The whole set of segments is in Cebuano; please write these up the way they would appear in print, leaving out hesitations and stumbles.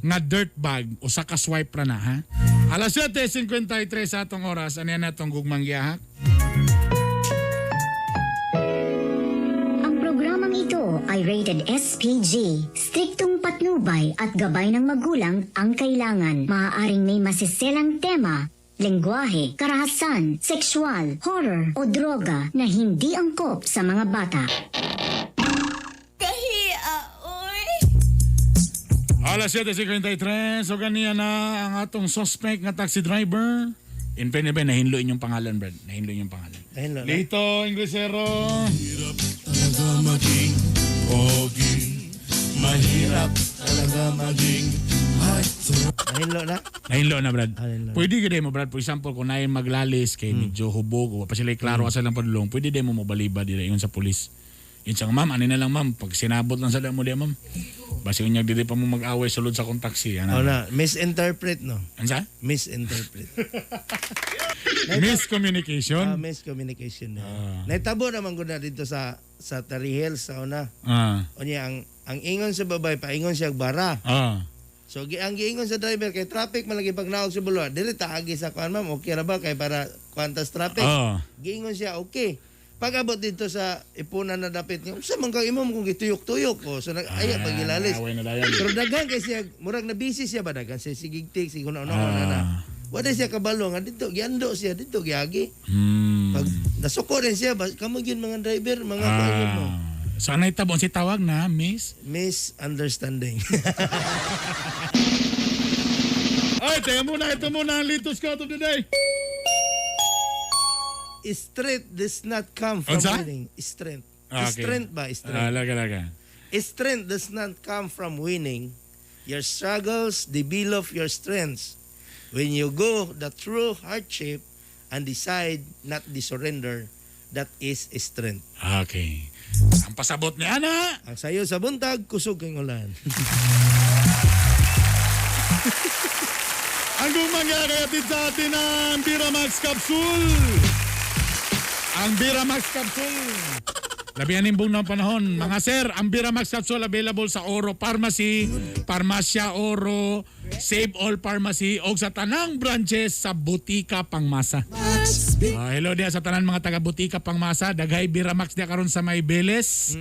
Nga dirt bag, usa ka swipe ra na, ha. Alas 7:53 sa atong oras, ano na atong gugmang giyahak? Ang programang ito ay rated SPG. Striktong patnubay at gabay ng magulang ang kailangan. Maaaring may masiselang tema, lengguwahe, karahasan, sexual, horror o droga na hindi angkop sa mga bata. Kahia, oy. Alas 7:53, so ganiya na ang atong suspect nga taxi driver. In fairness ba, nahinlo inyong pangalan, Brad. Nahinlo inyong pangalan. Nahinlo na. Lito Inglesero. Mahirap talaga maging pogi. Mahirap talaga maging heartthrob. Nahinlo na. Nahinlo na, Brad. Nahinlo na. Pwede gid mo, Brad. For example, kung naay maglalis kay medyo hubog o pa sila klaro asa lang padulong, pwede din mo mobaliba dira ingon sa pulis. Yun siya, "Ma'am, ano na lang, ma'am, pag sinabot lang sa mo diya, ma'am. Basi unyag dili pa mo mag-away sulod sa akong taxi." Ano? Oh na, misinterpret, no. Ano sa? Misinterpret. Miscommunication. Ah, miscommunication na. Naitabo naman ko na dito sa Tarihel sa una. Unya ang ingon sa babae, paingon siya og bara. So ang giingon sa driver kay traffic man lagi pag naog sa Bulua, dili ta agi sa kuan, ma'am, okay ra ba kay para kuantas traffic. Giingon siya okay. Pag abot dito sa ipunan na dapit niya, unsa man kang imo kung gituyok-tuyok ko. So nag aya pagilalis. Away na dayon. Pero daghan kay siya, murag na busy siya ba, daghan siya sigigtik sig una una na. Wala siya kabalo nga dito giando siya dito giagi. Pag nasuko rin siya ba, kamo gyud mga driver, mga kuan yun mo. So anay tabon si tawag na miss? Misunderstanding. Ay, teka muna, ito muna ang Lito's Quote of the Day. Strength does not come from Unsa? winning. Strength. Ah, okay. Strength ba? Strength. Ah, laga, laga. Strength does not come from winning. Your struggles develop your strengths. When you go the through hardship and decide not to surrender, that is strength. Okay. Ang pasabot ni Ana. Ang sayo sa buntag, kusog kay ulan. Ang gumangyari sa atin ang Biramax Capsule. Ang Biramax Capsule. Labihan nimbong ng panahon. Mga sir, ang Biramax Capsule available sa Oro Pharmacy, Parmasya Oro, Save All Pharmacy, o sa tanang branches sa Butika Pangmasa. Ah, hello diya sa tanan mga taga Butika Pangmasa. Daghay Biramax diya karon sa may Beles.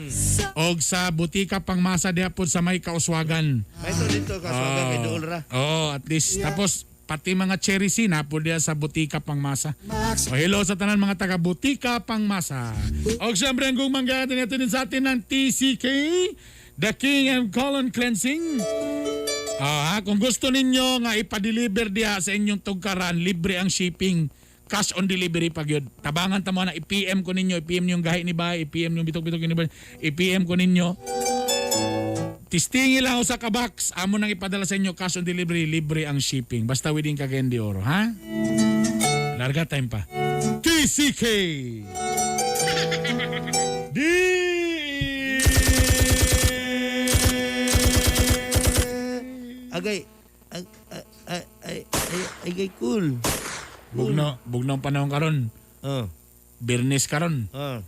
Og sa Butika Pangmasa diya pod sa may Kauswagan. May ito dito, kaswaga kay dool ra. Oo, at least. Tapos, pati mga cherry C na po diya sa Butika Pangmasa. O, hello sa tanan mga taga Butika Pangmasa. O siyempre, ang gumang natin ito din sa atin ng TCK, The King and Colon Cleansing. Ah, ha, kung gusto ninyo nga ipa-deliver diha sa inyong tugkaran, libre ang shipping. Cash on delivery pag yun. Tabangan ta mo na, i-PM ko ninyo, i-PM yung gahi ni Bay, i-PM yung bitok-bitok ni Bay, i-PM ko ninyo. Tistingi lang ako sa kabox. Amo nang ipadala sa inyo cash on delivery, libre ang shipping. Basta within Cagayan de Oro, ha? Larga time pa. TCK! D! Agay, ag, ay, ay, ay, ay, agay cool. Bugno, bugno ang panahon karon. Oh, Birnes karon. oh.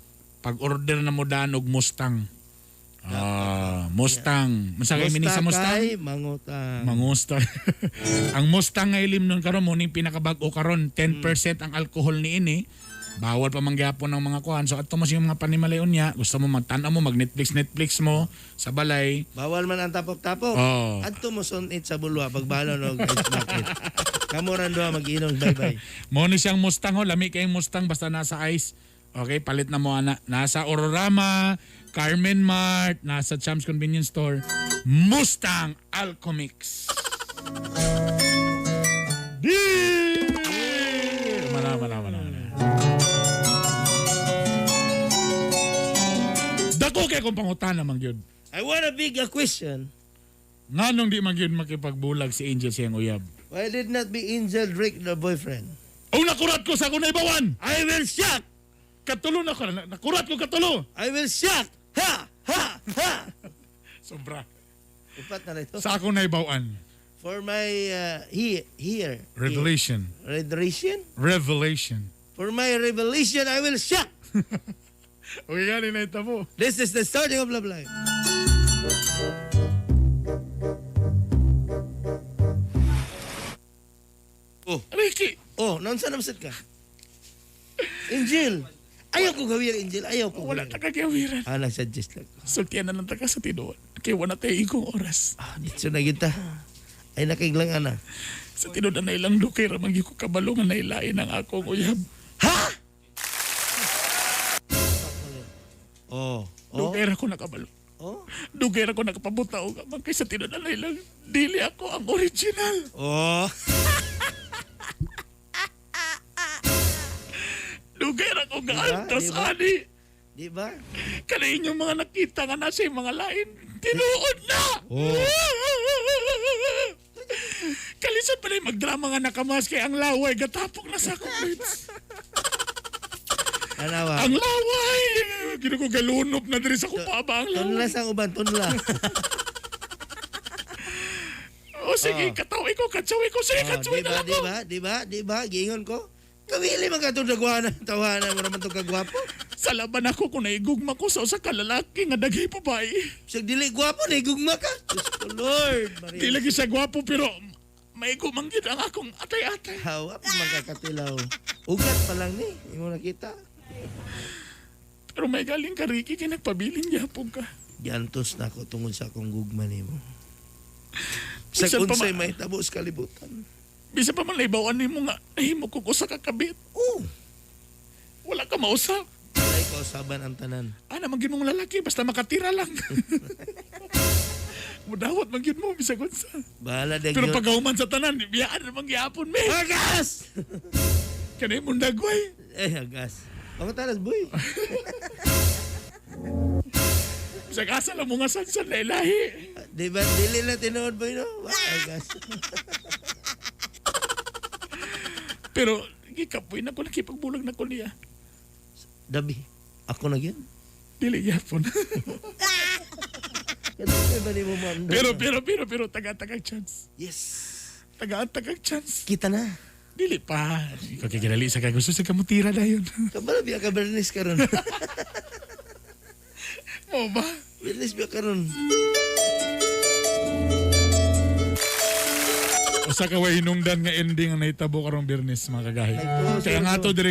Pag-order na mo daan og Mustang. Ah, Mustang. Unsa kay mini sa Mustang? Kay mangutang. Mangusta. Ang Mustang nga ilim nun karon mo ning pinakabag-o karon, 10% ang alcohol ni ini. Bawal pa mangyapon ng mga kuan. So adto mo sa mga panimalayon niya, gusto mo magtan-aw mo, mag Netflix Netflix mo sa balay. Bawal man ang tapok-tapok. Oh. Adto mo sunit sa bulwa pagbalon og ice bucket. Kamo ran duha mag-inom, bye-bye. Mo ni siyang Mustang ho, lami kayong Mustang basta nasa ice. Okay, palit na mo ana. Nasa Ororama, Carmen Mart, nasa Champs Convenience Store. Mustang Alchemix. Di! Mana, mana, mana, mana. Dako kay kong pangutana man gyud. I want a big a question. Nganong di man gyud makipagbulag si Angel siyang uyab? Why did not be Angel Drake the boyfriend? Oh, nakurat ko sa akong naibawan! I will shock! Katulo na ko. Nakurat ko katulo! I will shock! Ha! Ha! Ha! Sobra. Upat na rito. Sa akong naibawan. For my he, here. Revelation. Revelation? Revelation. For my revelation, I will shock! Okay, gani na ito mo. This is the starting of Love Life. Oh. Ricky, Oh, naunsa na sad ka? Angel. Ayaw ko gawin, Angel. Ayaw ko. Wala gawin. ta kagawiran. Ah, nagsuggest lang ko. Sultian na lang ta ka sa tinuod. Kay wala tayo igong oras. Ah, dito na kita. Ay, nakiglang ana. Sa tinuod na ilang dukay ramang ko kabalo nga nailain ang akong uyab. Ha? Oh. Oh. Dugay ra ko nakabalo. Oh. Dugay ra ko nakapabuta og amang kay sa tinuod na ilang dili ako ang original. Oh. Dugay ra ko gaantos Diba? Diba? ani. Di ba? Kana inyong mga nakita nga nasa yung mga lain. Tinuod na! Oh. Kalisod pala yung magdrama nga nakamas kay ang laway gatapok na sa akong lips. Anawa. Ang laway! Gino ko galunop na diri sa kupaba ang laway. Tunla sa uban, tunla. O sige, katawi ko, katsawi ko. Sige, Oh, katsawi di na ba, lang di ko. ba, di ba, di ba, giingon ko. Kawili man ka itong nagwana, tawanan mo naman itong kagwapo. Sa laban ako kung naigugma ko sa usa ka lalaki nga daghay babae. Siyang dili gwapo, naigugma ka. Diyos ko, Lord. Maria. Di lagi siya gwapo pero maigumang gid ang akong atay-atay. Hawa pa magkakatilaw. Ugat pa lang ni, imo nakita. Pero may galing ka, Ricky, kay nagpabilin gyapon ka. Giantos na ako tungod sa akong gugma nimo. Sa Bisan pa unsay mahitabo sa kalibutan. Bisa pa man naibawan nimo nga nahimo ko usa ka kabit. Oh, Wala ka mausap. walay ko usaban ang tanan. Ana man gyud mong lalaki basta makatira lang. Mudawat man gyud mo bisag unsa. Bahala dag Pero yun. pagkahuman sa tanan, biyaan naman gyapon me. Agas! Kanay mong dagway. Eh, agas. Pangutanas, boy. Bisag asa lang mo nga sansan na ilahi. Di ba, dili na tinuod, boy, no? Wa, agas. Pero gikapoy na ko nakipagbulag na ko niya. Dabi, ako na yun. Dili gyapon. Kaya ba ni mo, ma'am? Pero pero pero pero taga-taga chance. Yes. Taga-taga chance. Kita na. Dili pa. Ikaw kay ginali sa kay gusto sa kamutira dayon. Kabalo biya ka Bernice karon. Mo ba? Bernice biya karon. Usa ka way hinungdan nga ending ang nahitabo karong Biyernes, mga kagahi. Kaya nga to diri.